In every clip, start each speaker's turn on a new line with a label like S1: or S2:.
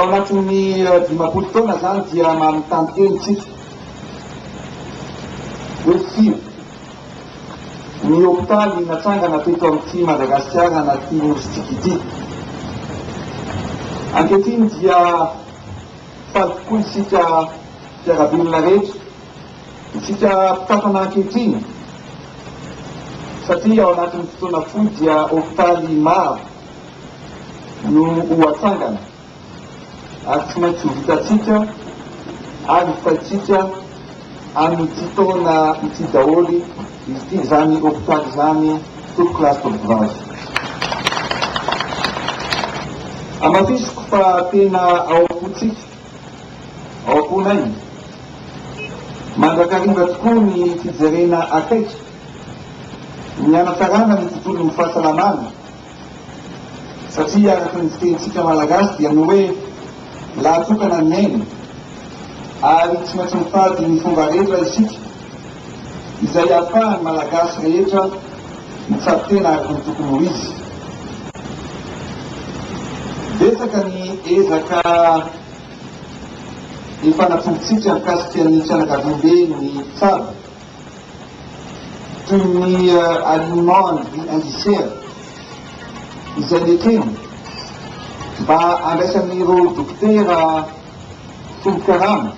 S1: Tao anatin'ny 50 taona izany dia manontany tena isika hoe firy ny hopitaly natsangana teto amin'ity Madagasikara na ity Nosintsika ity. Ankehitriny dia faly tokoa isika mpiara-belona rehetra, isika mpitantana ankehitriny satria ao anatin'ny fotoana fohy dia hopitaly maro no ho atsangana ary tsy maintsy ho vitantsika ary vitaintsika amin'ity taona ity daholo ity izany hopitaly izany tompokolahy sy tompokovavy. Hamafisiko fa tena ao am-pontsika, ao am-ponay, mandrakariva tokoa ny fijerena akaiky ny hanatsarana ny tontolon'ny fahasalamana, Satria araka ny fitenintsika Malagasy dia ny hoe lahatokana ny aina ary tsy maintsy mitady ny fomba rehetra isika izay ahafahan'ny Malagasy rehetra mitsabo tena araka ny tokony ho izy. Betsaka ny ezaka efa natombontsika mikasika ny fianakaviambe ny mpitsabo. toy ny alignement indiciaire izay nekena mba handraisan'ireo dokotera tombon-karama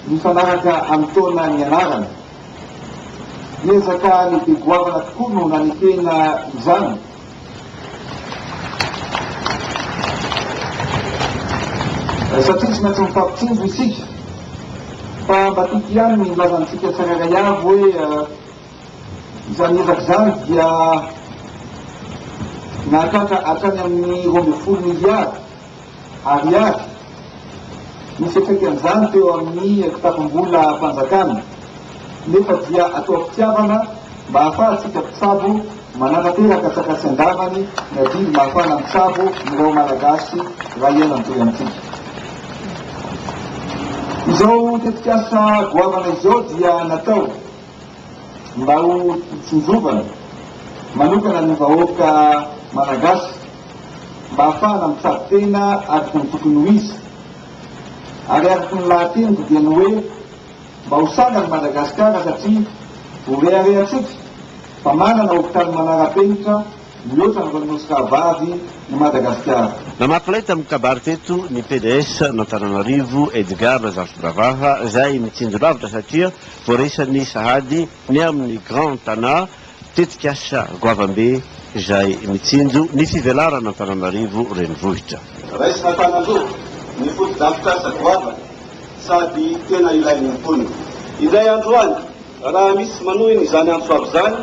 S1: mifanaraka amin'ny taona nianarana. Ezaka lehibe goavana tokoa no nanekena izany. Satria tsy maintsy mifampitsinjo isika. Fa mba tiako ihany ny milaza amintsika tsirairay avy hoe izany ezaka izany dia nahatratra hatrany amin'ny 12 miliara Ariary ny fiantraikan'izany teo amin'ny kitapom-bolam-panjakana, nefa dia atao am-pitiavana mba hahafahantsika mpitsabo manatanteraka tsakatsy an-davany ny adidy mahafahana mitsabo ireo Malagasy raha hiaina mitory amintsika. Izao tetikasa goavana izao dia natao mba ho tsinjovana manokana ny vahoaka Malagasy mba hahafahana mitsabo tena araka ny tokony ho izy. Ary araka ny lahateniko dia ny hoe mba ho sangany Madagasikara satria ho reharehantsika fa manana hopitaly manara-penitra mihoatra an'ireo nosy rahavavy i Madagasikara.
S2: Namaky lay tamin'ny kabary teto ny pds an'Antananarivo Edgard Razafidravaha izay mitsinjo lavitra satria voaresany sahady ny amin'ny Grand Tana Tetikasa goavambe izay mitsinjo ny fivelaran'Antananarivo Renivohitra.
S3: Raisina an-tanan-droa ny fotodrafitrasa goavana sady tena ilain'ny mponina. Indray andro any, raha misy manohina izany antso avo izany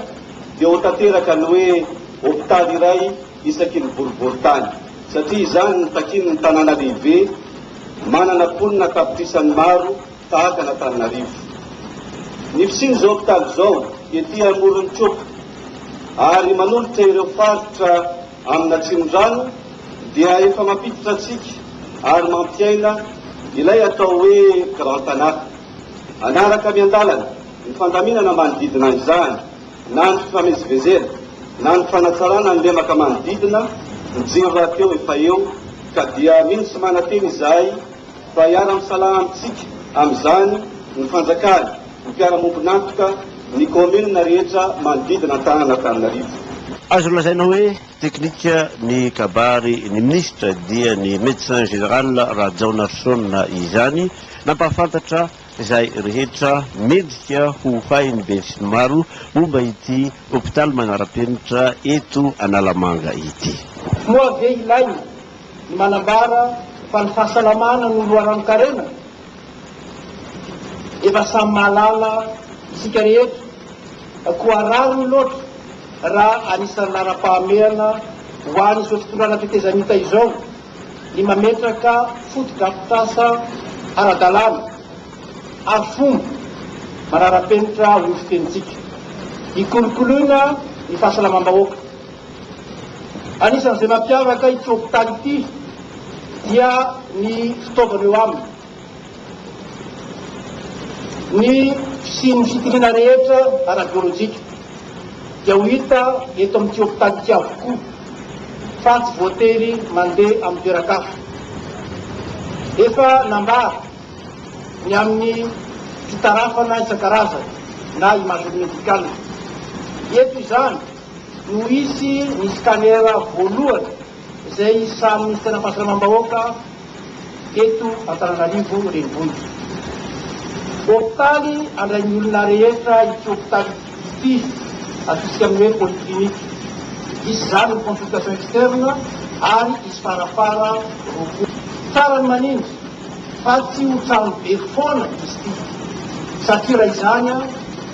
S3: dia ho tanteraka ny hoe hopitaly iray isaky ny boriborintany satria izany no takian'ny tanàna lehibe manana mponina an-tapitrisany maro tahaka an'Antananarivo. Ny fisian'izao hopitaly izao ety amoron'i Kopa ary manolotra ireo faritra amin'Atsimondrano dia efa mampiditra antsika ary mampiaina ilay atao hoe Grand Tana. Hanaraka miandalana ny fandaminana manodidina an'izany na ny fifamezivezena na ny fanatsarana ny lemaka manodidina, ny jiro rahateo efa eo ka dia mino sy manantena izahay Fa hiara-misalahy amintsika amin'izany ny fanjakana, ny mpiara-mombon'antoka, ny kaominina rehetra manodidina an-tanàn'Antananarivo.
S2: Azo lazaina hoe teknika ny kabary ny minisitra dia ny Médecin Général Rajaonarison izany nampahafantatra izay rehetra mendrika ho hain'ny besinimaro momba ity hopitaly manara-penitra eto Analamanga ity.
S4: Moa ve ilaina ny manambara fa ny fahasalamana no loharanon-karena? Efa samy mahalala isika rehetra, koa rariny loatra raha anisan'ny laharam-pahamehana ho an'izao fitondrana tetezamita izao ny mametraka fotodrafitrasa ara-dalàna ary fomba manara-penitra ho fitenintsika, hikolokoloina ny fahasalamam-bahoaka. Anisan'izay mampiavaka ity hopitaly ity dia ny fitaovana eo aminy, ny fisian'ny fitiliana rehetra ara-biolojika dia ho hita eto amin'ity hopitaly ity avokoa fa tsy voatery mandeha amin'ny toeran-kafa. Efa nambara ny amin'ny fitarafana isan-karazany na imagerie médicale. Eto izany no hisy ny scanner voalohany izay samy Minisiteran'ny Fahasalamam-bahoaka eto Antananarivo Renivohitra. Hopitaly handray ny olona rehetra ity hopitaly ity, antsointsika amin'ny hoe polyclinique. Hisy izany ny consultation externe ary hisy farafara 20. Tsara ny manindry fa tsy ho trano be foana izy ity satria raha izany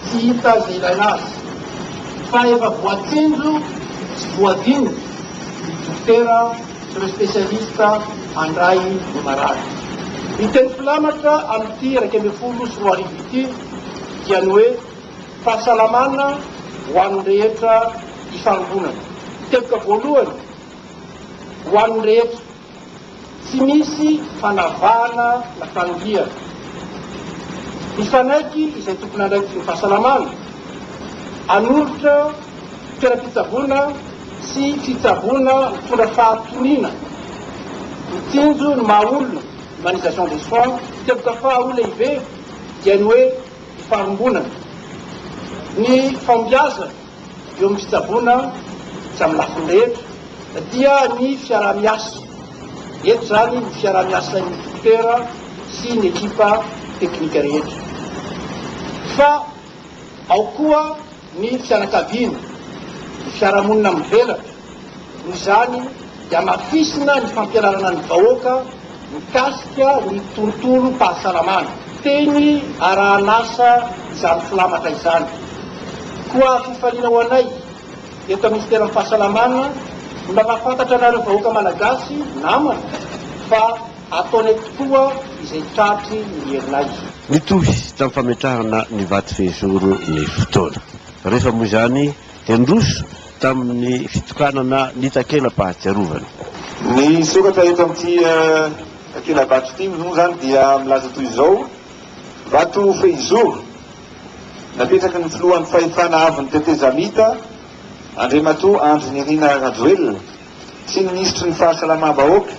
S4: tsy hita izay ilaina azy fa efa voatsinjo sy voadinika ny dokotera sy ireo spesialista handray ny marary. Ny teny filamatra amin'ity 2011 ity dia ny hoe fahasalamana ho an'ny rehetra ifarimbonana. Teboka voalohany ho an'ny rehetra, tsy misy fanavahana na fanilihana. Mifanaiky izay tompon'andraikitry ny fahasalamana hanolotra toeram-pitsaboana sy fitsaboana mitondra fahatoniana, mitsinjo ny maha olona, humanisation des soins. Teboka faharoa lehibe dia ny hoe ifarimbonana. Ny fahombiazana eo amin'ny fitsaboana sy amin'ny lafiny rehetra dia ny fiaraha-miasa. Eto izany ny fiaraha-miasan'ny dokotera sy ny ekipa teknika rehetra. Fa ao koa ny fianakaviana, ny fiarahamonina mivelatra. Noho izany dia hamafisina ny fampianarana ny vahoaka mikasika ny tontolom-pahasalamana. Teny arahan'asa izany filamatra izany. Koa fifaliana ho anay eto amin'ny Minisiteran'ny Fahasalamana ny mampahafantatra anareo vahoaka Malagasy namana fa ataonay tokoa izay tratry ny herinay.
S2: Nitohy tamin'ny fametrahana ny vato fehizoro ny fotoana. Rehefa moa izany dia niroso tamin'ny fitokanana ny takela-pahatsiarovana.
S1: Ny soratra eto amin'ity takela-bato ity moa izany dia milaza toy izao, Vato fehizoro napetraky ny filohan'ny fahefana avon'ny tetezamita, Andriamatoa Andry Nirina Rajoelina, sy ny minisitry ny fahasalamam-bahoaka,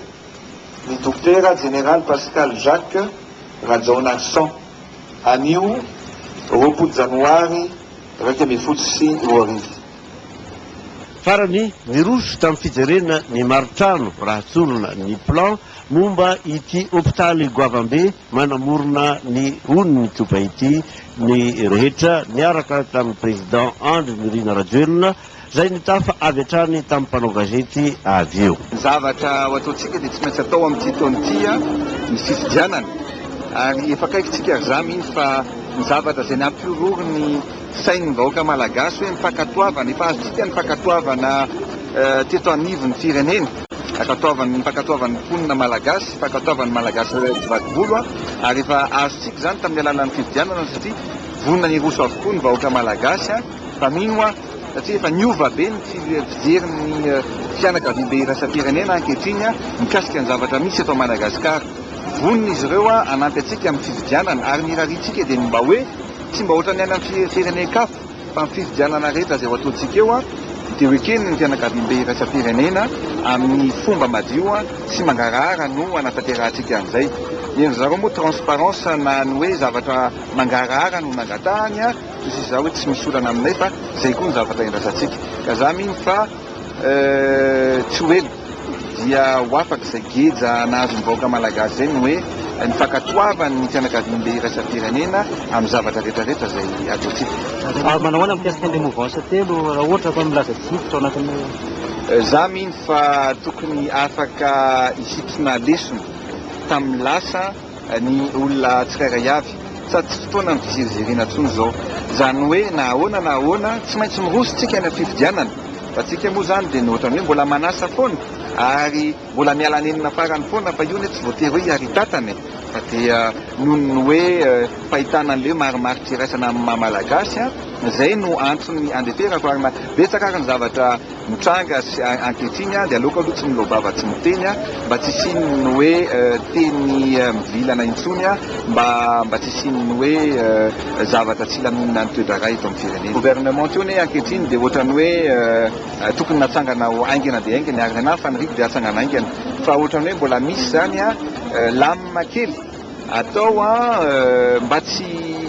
S1: ny Dokotera Jeneraly Pascal Jacques Rajaonarison, anio 20 janoary 2011.
S2: Farany, niroso tamin'ny fijerena ny maritrano raha tsorina ny plan momba ity hopitaly goavambe manamorona ny onin'Ikopa ity ny rehetra niaraka tamin'ny Président Andry Nirina Rajoelina izay nitafa avy hatrany tamin'ny mpanao gazety avy eo.
S1: Ny zavatra ho ataontsika dia tsy maintsy atao amin'ity taona ity ny fifidianana ary efa akaiky tsika ry za mino fa ny zavatra izay nampihorohoro ny sain'ny vahoaka malagasy hoe ny fankatoavana, efa azontsika ny fankatoavana teto anivon'ny firenena, fankatoavan'ny fankatoavan'ny mponina malagasy, fankatoavan'ny malagasy tsy vaky volo ary efa azontsika izany tamin'ny alalan'ny fifidianana satria vonona ny hiroso avokoa ny vahoaka malagasy fa mino aho satria efa niova be ny fijerin'ny fianakaviambe iraisam-pirenena ankehitriny mikasika ny zavatra misy eto Madagasikara. Vonona izy ireo hanampy antsika amin'ny fifidianana ary ny irariantsika dia ny mba hoe tsy mba ohatran'ny any amin'ny firenen-kafa fa ny fifidianana rehetra izay ho ataontsika eo dia ho eken'ny fianakaviambe iraisam-pirenena amin'ny fomba madio sy mangarahara no hanatanterahantsika an'izay. Ny an-dry zareo moa transparence na ny hoe zavatra mangarahara no nangatahany. Hoy izy za hoe tsy misy olana aminay fa zay koa ny zavatra iandrasantsika. Ka za mino fa tsy ho ela dia ho afaka izay geja nahazo ny vahoaka malagasy izay ny hoe ny fankatoavan'ny fianakaviambe iraisam-pirenena amin'ny zavatra rehetra rehetra izay ataontsika.
S5: Ary manao ahoana mikasika an'ilay mouvance telo raha ohatra ka milaza tsy hiditra ao anatin'ny.
S1: Za mino fa tokony afaka hisintona lesona tamin'ny lasa ny olona tsirairay avy sady tsy fotoana ny fiziriziriana intsony izao. Izany hoe na ahoana na ahoana tsy maintsy miroso tsika any amin'ny fifidianana fa tsika moa izany dia ny ohatran'ny hoe mbola manasa foana ary mbola miala nenina farany foana fa io anie tsy voatery hoe hiaritatana e fa dia noho ny hoe fahitana an'ilay hoe marimaritra iraisana amin'ny maha malagasy izay no antony andeferako ary na betsaka ary ny zavatra mitranga sy ankehitriny dia aleoko aloha tsy miloa-bava tsy miteny mba tsy hisian'ny hoe teny mivilana intsony mba mba tsy hisian'ny hoe zavatra tsy hilaminana ny toe-draharaha eto amin'ny firenena. Gouvernement teo anie ankehitriny dia ohatran'ny hoe tokony natsangana ho haingana dia haingana ary ny anahy faniriako dia hatsangana haingana fa ohatran'ny hoe mbola misy izany. lamina kely atao mba tsy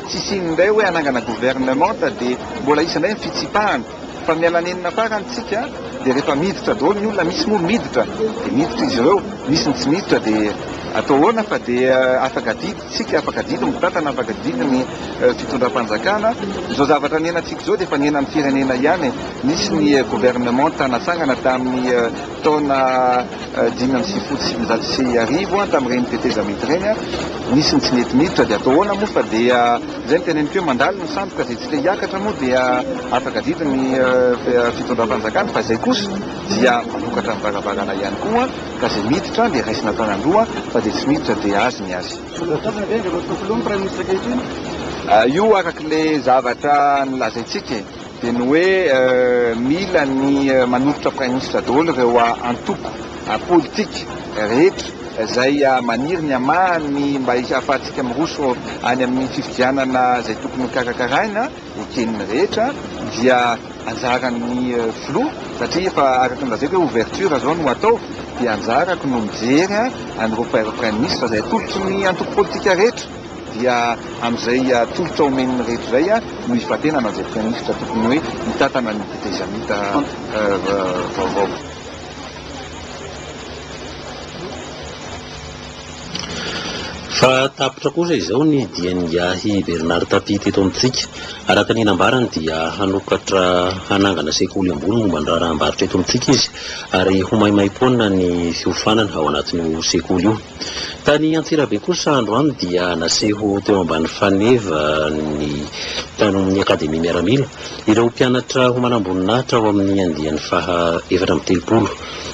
S1: tsy hisian'ny indray hoe hanangana gouvernementa dia mbola hisy indray ny fitsipahana fa miala nenina farany tsika dia rehefa miditra daholo ny olona, misy moa miditra dia miditra izy ireo, misy ny tsy miditra dia atao ahoana fa dia afaka adidy tsika, afaka adidy ny mpitantana, afaka adidy ny fitondram-panjakana. Izao zavatra niainantsika izao dia efa niainan'ny firenena ihany e. Nisy ny gouvernementa natsangana tamin'ny taona 1995 tamin'ireny tetezamita ireny, nisy ny tsy nety niditra dia atao ahoana moa fa dia izay no teneniko hoe mandalo ny sandoka, izay tsy te hiakatra moa dia afaka adidy ny fitondram-panjakana fa izay kosa dia manokatra ny varavarana ihany koa ka izay miditra dia raisina an-tanan-droa fa izay tsy miditra dia azy ny azy. Io araka ilay zavatra nolazaintsika e. Dia ny hoe mila ny manolotra praiminisitra daholo ireo antoko politika rehetra izay maniry ny hamaha ny mba ahafahantsika miroso any amin'ny fifidianana izay tokony ho karakaraina eken'ny rehetra dia anjaran'ny filoha satria efa araka ny lazaiko hoe ouverture izao no atao dia anjarako no mijery an'ireo praiminisitra izay atolotry ny antoko politika rehetra. Dia amin'izay tolotra omen'ny rehetra izay no hifantenana izay praiminisitra tokony hoe hitantana ny tetezamita vaovao.
S6: Fa tapitra kosa izao ny dian'ingahy Bernard Tapie teto amintsika. Araka ny nambarany dia hanokatra hanangana sekoly ambony momba ny raharaham-barotra eto amintsika izy ary ho maimaimpoana ny fiofanana ao anatin'io sekoly io. Tany Antsirabe kosa androany dia naseho teo ambany faneva ny tany amin'ny Akademia Miaramila ireo mpianatra ho manamboninahitra ao amin'ny andiany faha 34.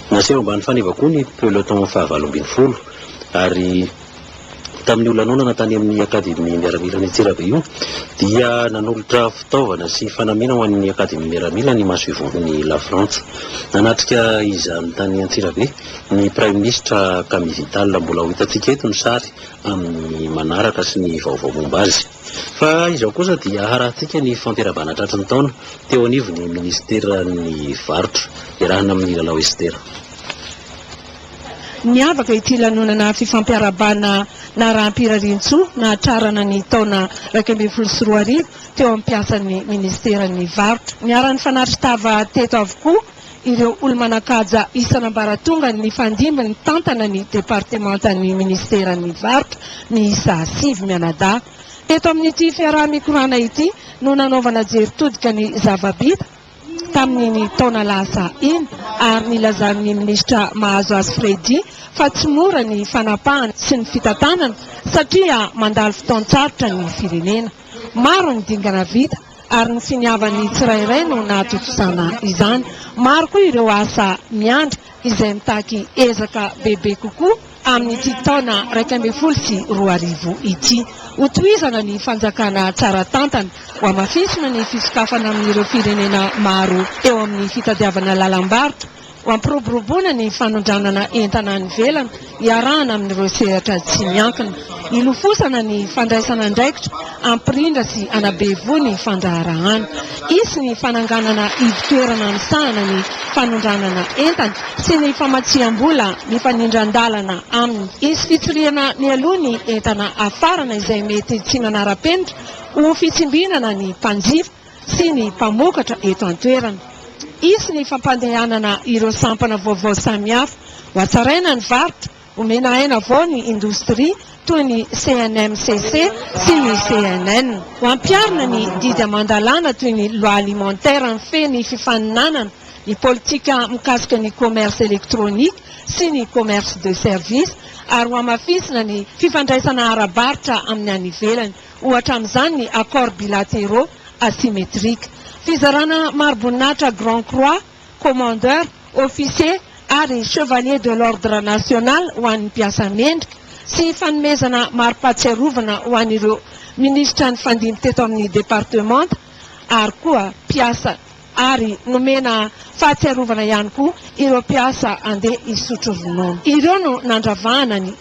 S6: Naseho ambany faneva koa ny peloton faha 18 ary tamin'io lanonana tany amin'ny Akademia Miaramilan'i Antsirabe io dia nanolotra fitaovana sy fanamiana ho an'ny Akademia Miaramila ny masoivohon'i Lafrantsa. Nanatrika izany tany Antsirabe Ny Praiminisitra Camille Vital mbola ho hitantsika eto ny sary amin'ny manaraka sy ny vaovao momba azy. Fa izao kosa dia harahantsika ny fampiarahabana tratry ny taona teo anivon'ny minisiteran'ny varotra iarahana amin'i Lalao Esther.
S7: Niavaka ity lanonana fifampiarahabana naraham-pirariantsoa nahatrarana ny taona 2011 teo amin'ny mpiasan'ny minisiteran'ny varotra. Niara-nifanatri-tava teto avokoa ireo olo-manan-kaja isan'ambaratongany nifandimby nitantana ny departemantan'ny minisiteran'ny varotra miisa sivy mianadahy. Teto amin'ity fiaraha-mikorana ity no nanaovana jery todika ny zava-bita tamin'iny taona lasa iny ary nilazan'ny minisitra Mahazoasy Freddy fa tsy mora ny fanapahana sy ny fitantanana satria mandalo fotoan-tsarotra ny firenena. Maro ny dingana vita ary ny finiavan'ny tsirairay no nahatontosana izany. Maro koa ireo asa miandry izay mitaky ezaka bebe kokoa amin'ity taona 2011 ity. Hotohizana ny fanjakana tsara tantana, hohamafisina ny fisokafana amin'ireo firenena maro eo amin'ny fitadiavana lalam-barotra, Ho ampiroboroboana ny fanondranana entana any ivelany iarahana amin'ireo sehatra tsy miankina. Hilofosana ny fandraisana andraikitra hampirindra sy hanabe voa ny fandraharahana. Hisy ny fananganana ivon-toerana misahana ny fanondranana entana sy ny famatsiam-bola mifanindran-dalana aminy. Hisy fitsirihana mialoha ny entana hafarana izay mety tsy manara-penitra ho fitsimbinana ny mpanjifa. sy ny mpamokatra eto an-toerana. Hisy ny fampandehanana ireo sampana vaovao samihafa, ho hatsaraina ny varotra, homena aina vao ny indostria toy ny CNMCC sy ny CNN. Ho ampiharina ny didy aman-dalàna toy ny loi alimentaire mifehy ny fifaninanana, ny politika mikasika ny commerce électronique sy ny commerce de service ary ho hamafisina ny fifandraisana ara-barotra amin'ny any ivelany. Ohatra amin'izany ny accords bilatéraux asymétriques. Fizarana mari-boninahitra Grand Croix, Commandeur, Officier ary Chevalier de l'Ordre National ho an'ny mpiasa mendrika sy fanomezana mari-pahatsiarovana ho an'ireo minisitra nifandimby teto amin'ny departemanta ary koa mpiasa ary nomena fahatsiarovana ihany koa ireo mpiasa handeha hisotro ronono. Ireo no nandravahana ny.